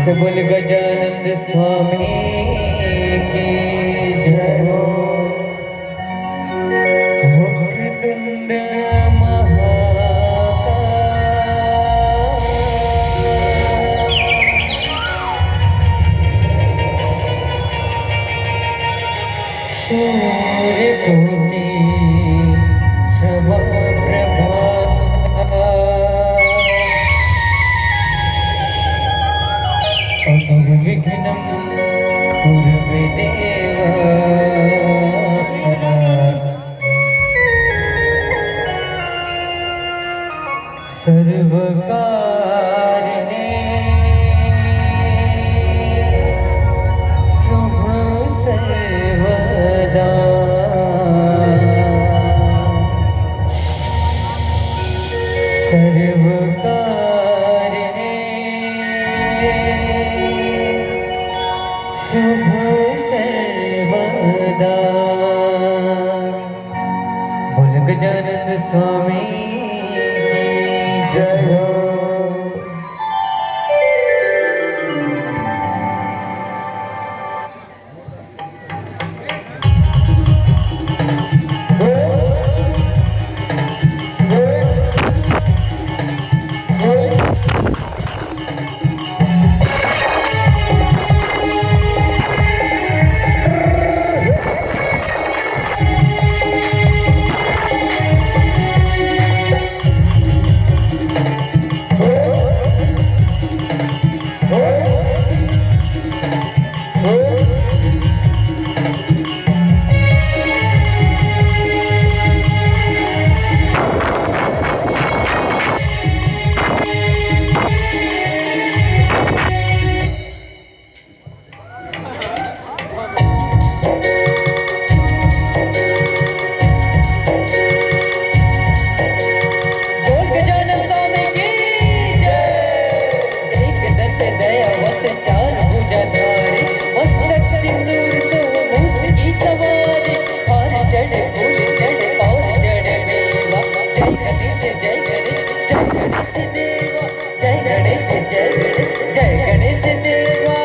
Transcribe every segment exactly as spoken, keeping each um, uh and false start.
बोल गजानंद स्वामी की जय हो। वक्रतुंड महाकाय। सूर्यकोटि समप्रभा। अकुरु विघ्नं कुरु मे देवा। सर्वकारिणी शुभ सर्वदा। सर्वकारिणी शुभ सर्वदा। बोल गजानंद स्वामी की जय हो। बोल गजानन स्वामी की जय। एक दंत दयावंत चार भुजाधारी, मस्तक सिंदूर सोबूत की सवारी, हार चढ़ फूल चढ़ और चढ़ मेवा। जय गणेश, जय गणेश, जय गणेश देवा। जय गणेश, जय गणेश, जय गणेश देवा।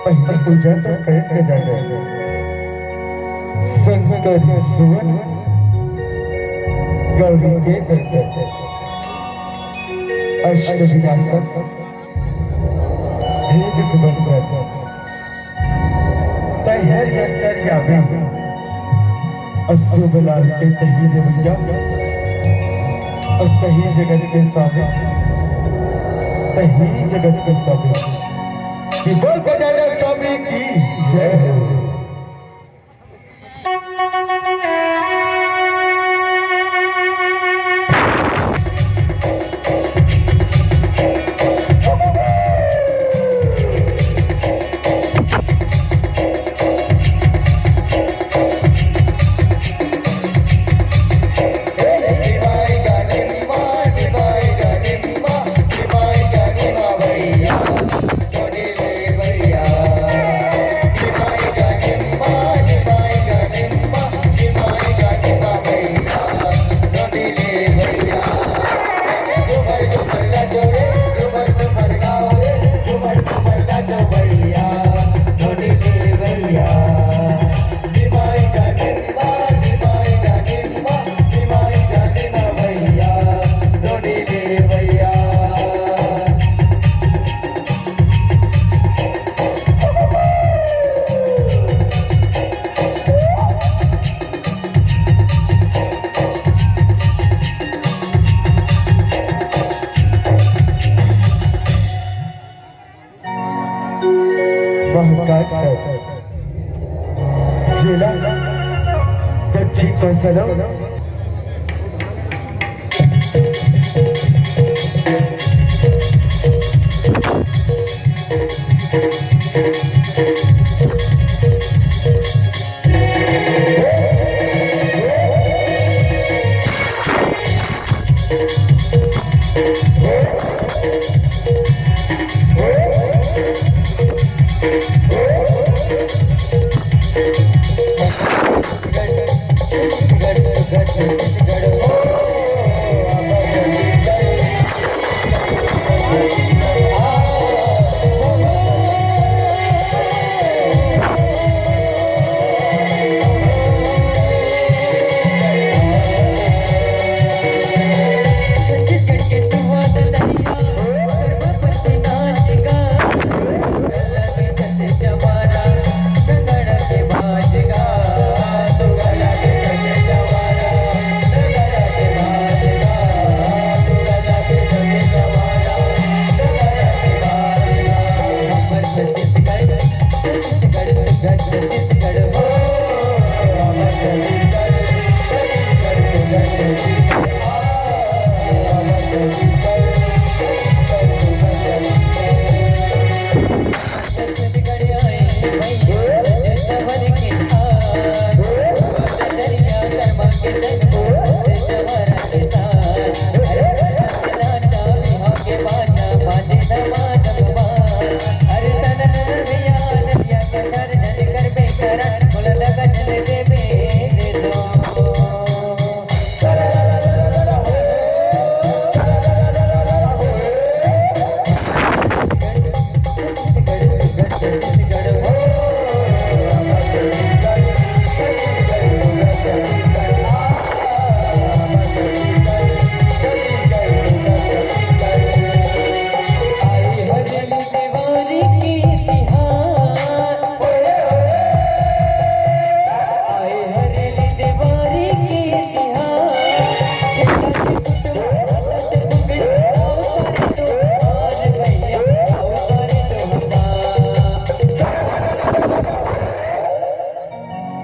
पहले पूजा तो करके जाने शंकर सुवन गौरी के करके अष्ट विनाशक भेद बंधन तैहर अंतर्यामी अशोक लाल के तही देवैया और तही जगत के स्वामी, तही जगत के स्वामी। कि बोल गजानन स्वामी की जय हो। जेला दक्षिण कौशलम।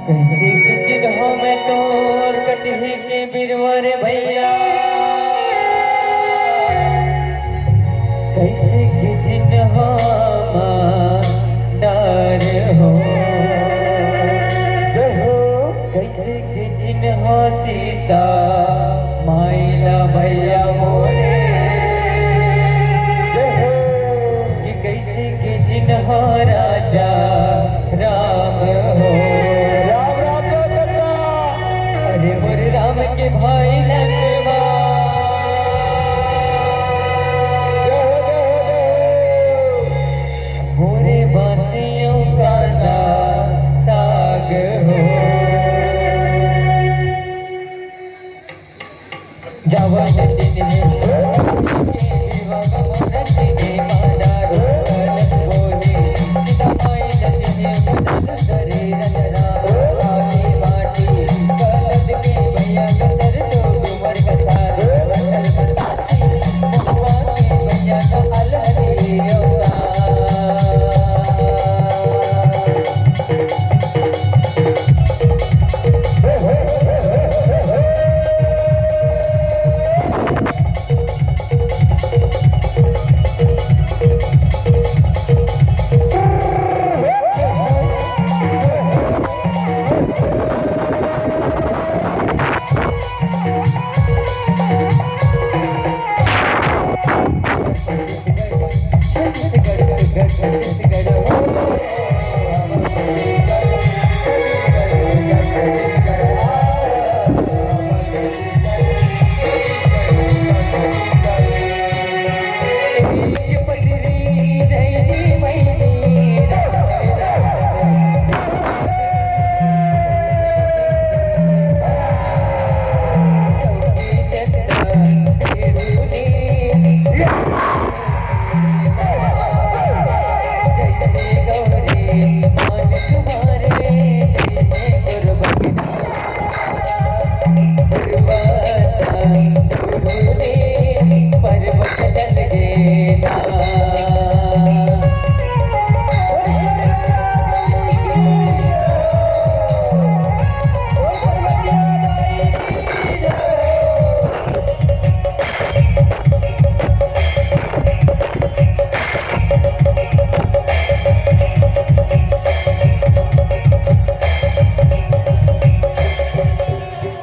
कैसे खिंचित हो मैं तोर कटही के बिरवा रे भैया, कैसे खिंचित हो डार हो, जय हो, कैसे खिंचित हो सीता माइला भैया मोरे, जय हो। कि कैसे के जिनहा राजा राम हो। राम राम का करता। अरे मोर राम के भाई लक्ष्मण। जय हो, जय हो, जय हो। मोरे बांसियों का ना साग हो।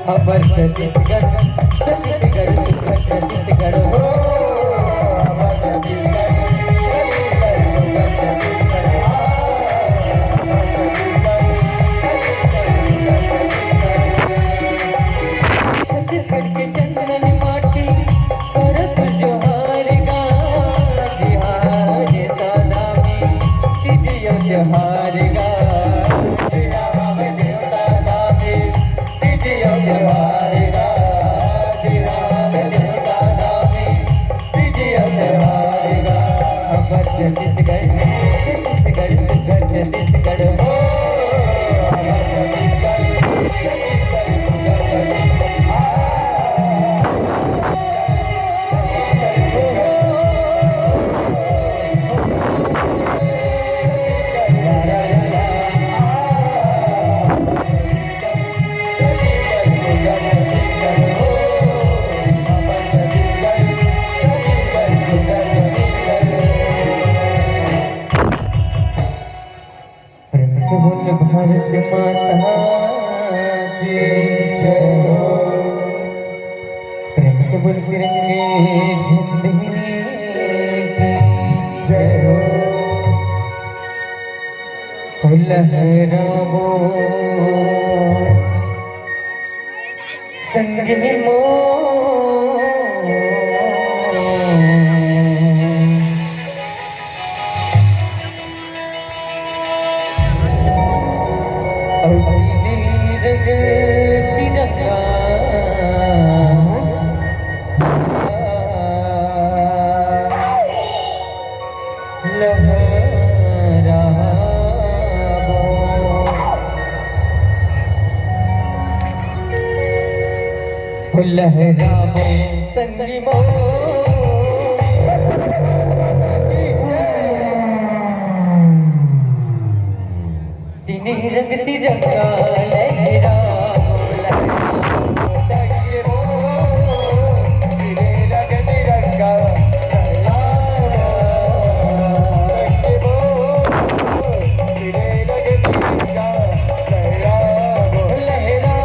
हमर छत्तीसगढ़, छत्तीसगढ़, छत्तीसगढ़ हो। हमर छत्तीसगढ़, छत्तीसगढ़, छत्तीसगढ़ हो। छत्तीसगढ़ के चंदन माटी, करत जोहार गा, बिहार दादा में, तीज त्योहार गा, बिहार देवता दादा में, तीज त्योहार गा, बिहार देवता दादा में, तीज त्योहार गा। हमर छत्तीसगढ़, छत्तीसगढ़, छत्तीसगढ़ हो। प्रेम से बोल भारत माता की जय हो। प्रेम से बोल तिरंगे झंडे की जय हो। हो लहरावो संगी मोर। अउ पीले रंग तिरंगा लहराबो। लहराबो संगी मोर। तीन रंग तिरंगा लहराबो, लहराबो संगी मोर। तीन रंग तिरंगा लहराबो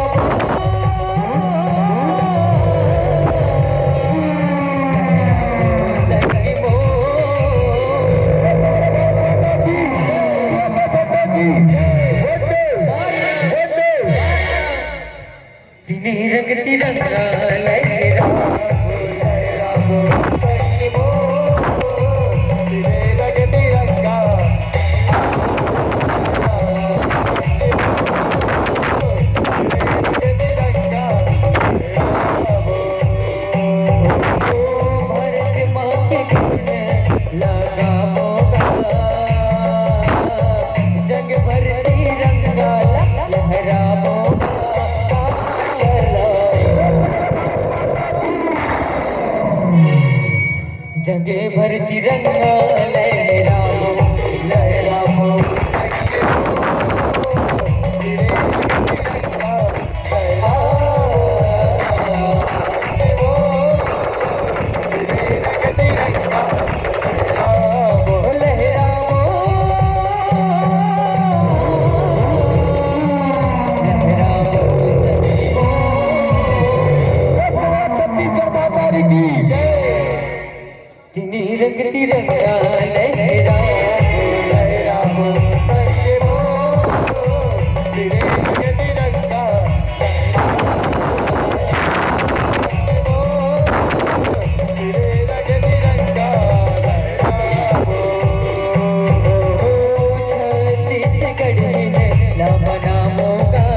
संगी मोर। तिनी रंग तिरंगा लहराबो, लहराबो संगी मोर। तिनी रंग तिरंगा भारत माँ के गुण लगाबो गा, जग भर तिरंगा लहराबो गा। जग भर तिरंगा लहराबो, लहराबो। छत्तीसगढ़ माता की जय। तिनी रंग तिरंगा लहराबो, लहराबो संगी मोर। तिनी रंग तिरंगा लहराबो, तिनी रंग तिरंगा लहराबो। छत्तीसगढ़ में ला मनाबो गा।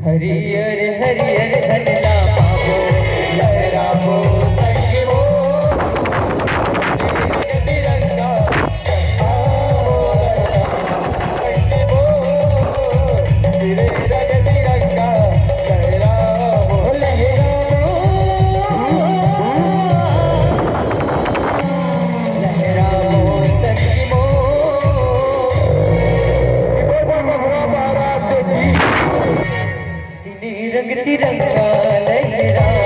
हरियर हरियर धन ला पाबो, लहराबो संगी मोर। तिरंगा, तिरंगा, लहराबो, लहराबो संगी मोर। तिनी रंग तिरंगा लहराबो,